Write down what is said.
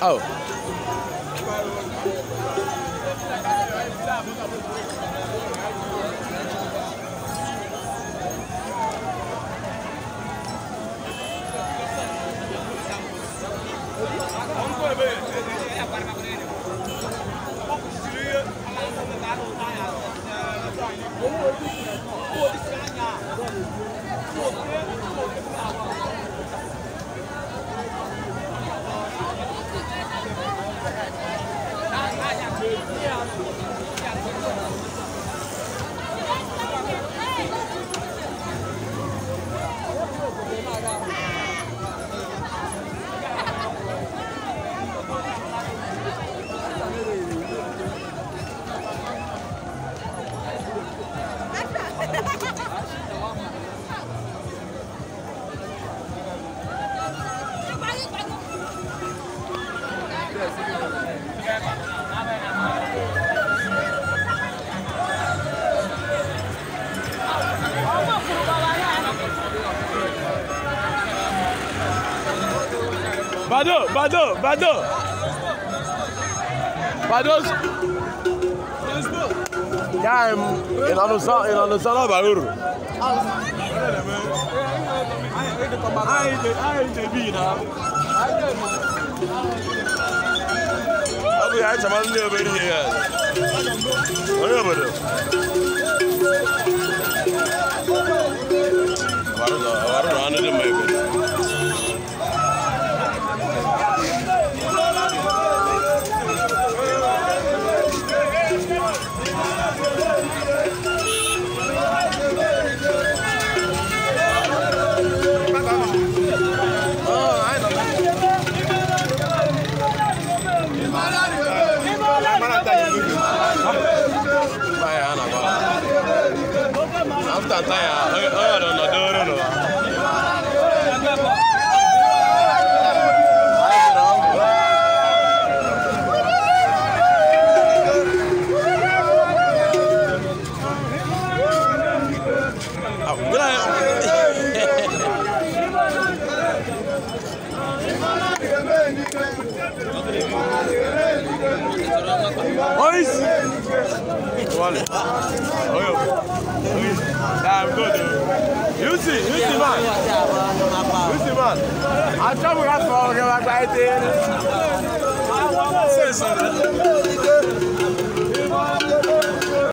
Oh. Bado, Bado, Bado. Bado. Ya, ị nọ n'ọba uru. Ọ bụ ya chama ndị obere ihe ya. Onye obodo. Ọrụ na anụ dị mma ebe. After tire, oh no, no. Boys! I'm good. You see man. You see man. I'm trying to get for okay,